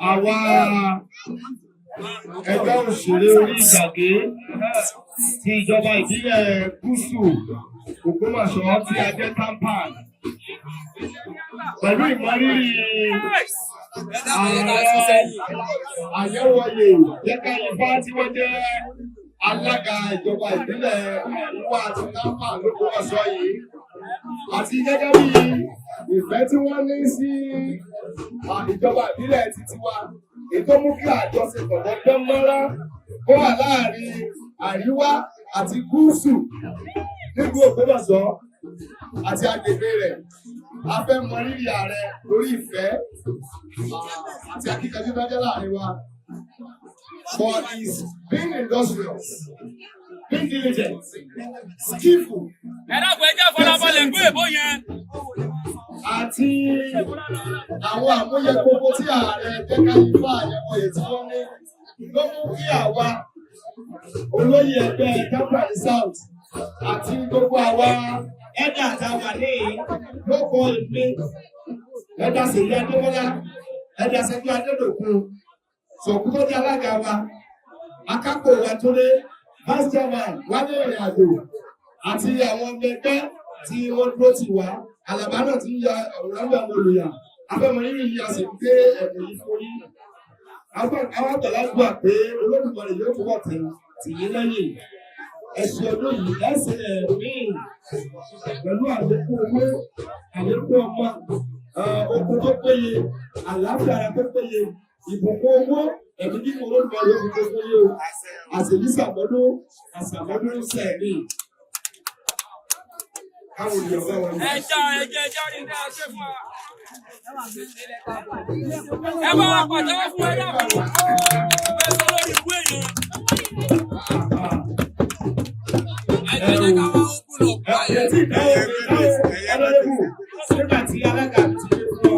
Àwa ẹgbẹ́ òṣèré orí ìtàgé ti ìjọba ìbílẹ̀ Gúúsù Ògbómọ̀ṣọ́ tí a jẹ́ TAMPAN, pẹ̀lú ìmọrírì Ààrẹ Àyẹ̀wòye Jẹ́káyífá tí wọ́n jẹ́ alága ìjọba ìbílẹ̀ Àríwá àti TAMPAN l'Ógbómọ̀ṣọ́ yìí, àti gẹ́gẹ́ bí ìfẹ́ tí wọ́n ní sí ìjọba ìbílẹ̀ tiwa, ètò mú kí àjọṣepọ̀ tó dán mọ́rán kó wà láàrin Àríwá àti Gúúsù nílùú Ògbómọ̀ṣọ́ àti agbègbè rẹ̀. A fẹ́ mọ rírì ààrẹ lórí ìfẹ́ àti akíkanjú tó jẹ́ láàrin wa, for his being industrious, being diligent, skillful. Ẹ dákun, ẹ jẹ́ farabalẹ̀ gbé èbó yẹn. Àti àwọn àmúyẹ gbogbo tí Ààrẹ Jẹ́káyífá Àyẹ̀wòye tí wọ́n ní ló mú kí àwa olóyè ẹgbẹ́ TAMPAN South àti gbogbo àwa ẹ̀dá àtàwà ní lóko ìpín ẹ̀dá Ṣèyí Adébọ́lá, ẹ̀dá Ṣẹ́jú Adédòkun Sọ̀kú tó jẹ́ alága wa, akápò wa tó dé, vice chairman Wálé Ìrìn Àjò, àti àwọn ọmọ ẹgbẹ́ tí wọ́n dúró tì wá. Àlàbá náà ti ń ya àwòrán gbà wọn olùyà afẹ́mọ̀ yìí yìí, a sì ń gbé ẹ̀bùn yìí fún yín. Àwọn àgbàlagbà pé Olódùmarè yóò túbọ̀ tì tì yín lẹ́yìn. Ẹ̀sìn ọdún yìí, ẹ̀sìn ẹ̀mí pẹ̀lú àlékún owó, àlékún ọmọ, okun tó péye, àlàáfíà ara tó péye, ìbùkún owó, ẹ̀mí kíkún. Olódùmarè yóò fi tó fún yín o. Àṣèyí sàmọ́dún, àṣàmọ́dún sẹ̀mí. Káwọn ènìyàn bá wọn. Ẹ já, ẹ jẹ́, ẹ já rí ní àṣẹ fún wa. Ẹ bá wa pàtẹ́wọ́ fún ẹ dákun. Ẹ sọ lórí ikú èèyàn. Ẹ jẹ́ ká wá open up báyẹn. Etí ìdáwó nígbà tí alága mi ti dé fún ọ,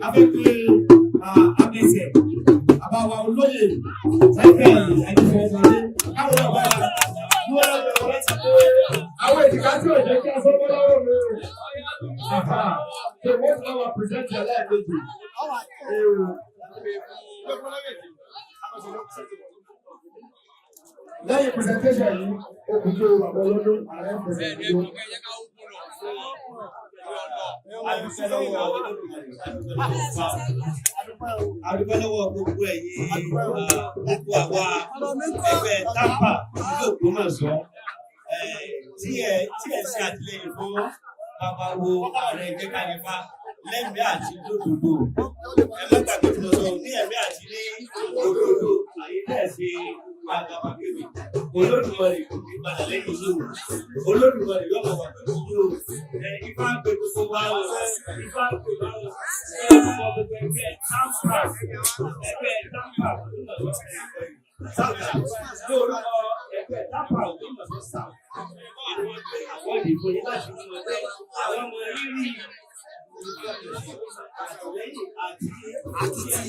a fẹ́ pé abẹsẹ̀ àbáwá olóyè Michael Adéfọwọ́sọdé káwọn náà bá ní wọ́n lọ́wọ́ láti pé àwọn èjìká tí ò jẹ́ kí a sọ́kọ́ lọ́wọ́ mi o. So wọ́n ti wá present ẹlẹ́ẹ̀kejì. Ewu. Lẹ́yìn presentation yìí, ó kù tó bàbá ọlọ́dún ààrẹ present Bẹ́ẹ̀ni, yóò. ẹ jẹ́ ká open up fún wọn. Adúpẹ́ lọ́wọ́ Olódùmarè, adúpẹ́ lọ́wọ́ gbogbo ẹ̀yin, gbogbo àwa ẹgbẹ́ TAMPAN ìlú Ògbómọ̀ṣọ́ tí ẹ ṣe àtìlẹ́yìn fún bàbá wo Ààrẹ Jẹ́káyífá lẹ́mìí àti lódodo. Ẹ má gbàgbé tí mo sọ ní ẹ̀mí àti ní òdodo. Àyè náà ṣe àgàbàgebè, Olódùmarè kò ní padà lẹ́yìn yìí o. Olódùmarè yóò máa wà pẹ̀lú yìí o. Ẹ Ifá ń pe gbogbo wa o, Ifá ń pe wa o. Ẹ gbogbo gbogbo ẹgbẹ́ TAMPAN, ẹgbẹ́ TAMPAN South, ní orúkọ ẹgbẹ́ TAMPAN Ògbómọ̀ṣọ́ South, wọ́n dìbò yín láti mú ẹgbẹ́ àwọn ọmọ rírì àtìlẹ́yìn àti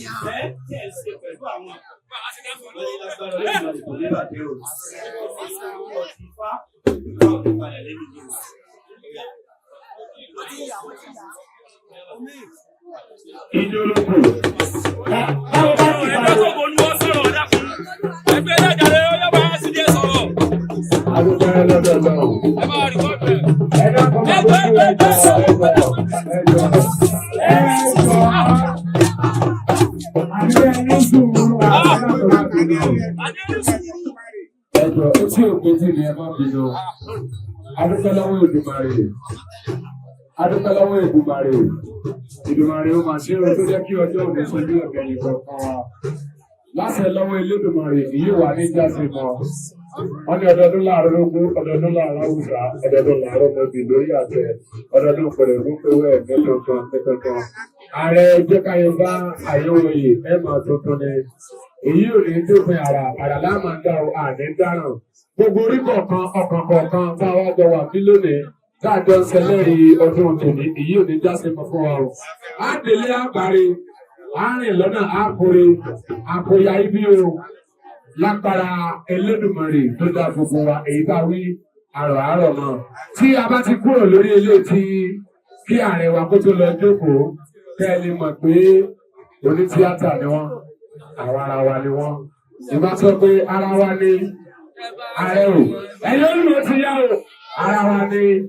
ìfẹ́ tí ẹ ṣe pẹ̀lú àwọn wọ́n ní lágbára Olódùmarè kò ní bàjẹ́ o. Orúkọ ti Ifá, Ifá ò ní padà lẹ́yìn yìí o. Ìdólókù. Ẹgbẹ́ tó kò ní wọ́n sọ̀rọ̀ dákun. Ẹgbẹ́ dájàre, ó yẹ bá sí díẹ̀ sọ̀rọ̀. Adúpẹ́ lọ́dọ̀ Ọlọ́run. Ẹ bá record ẹ̀. Ẹ dákun, máa gbogbo ẹjọ́, ẹjọ́, ẹjọ́, ẹjọ́. Àbí ẹni sùúrù àti ẹjọ́ etí òkèjì ni, ẹ má bínú. Adúpẹ́ lọ́wọ́ Èdùmàrè. Adúpẹ́ lọ́wọ́ Èdùmàrè. Èdùmàrè ó máa ṣe é tó jẹ́ kí ọjọ́ òní ṣojú ẹ̀kẹ́yìn kọ̀ọ̀kan wa. Láṣẹ lọ́wọ́ Elédùmarè, èyí wà ní jáde mọ́. Wọ́n ní ọdọọdún láàárọ̀ ogún, ọdọọdún láàárọ̀ àwùjá, ọdọọdún láàárọ̀ mọ́bì lórí àtẹ, ọdọọdún pẹ̀lú pẹ̀lú ẹ̀mí tuntun ní tuntun. Ààrẹ Jẹ́káyọ̀bá Àyẹ̀wòye, ẹ̀ máa tuntun ni. Èyí ò ní dópin àrà àrà láàmà ń dá o, àní dáràn. Gbogbo orí kọ̀ọ̀kan, ọkàn kọ̀ọ̀kan tá a wá jọ wà bí lónìí, tá a jọ ń ṣẹlẹ́rìí ọdún tòní, èyí ò ní já sí mọ́ fún wa o. Á délé àbáre, á rìn lọ́nà àkórè, àkóyá ibi o, lágbára Elédùmarè tó dá gbogbo wa. Èyí bá wí àrọ̀ àárọ̀ náà. Tí a bá ti kúrò lórí ilé tí kí ààrẹ wa kó tó lọ jókòó. Kẹ́ ẹ lè mọ̀ pé onítíátà ni wọ́n, àwa ara wa ni wọ́n. Ìbá sọ pé ara wa ni ààrẹ o. Ẹ̀yin olùwò ti yá o, ara wa ni.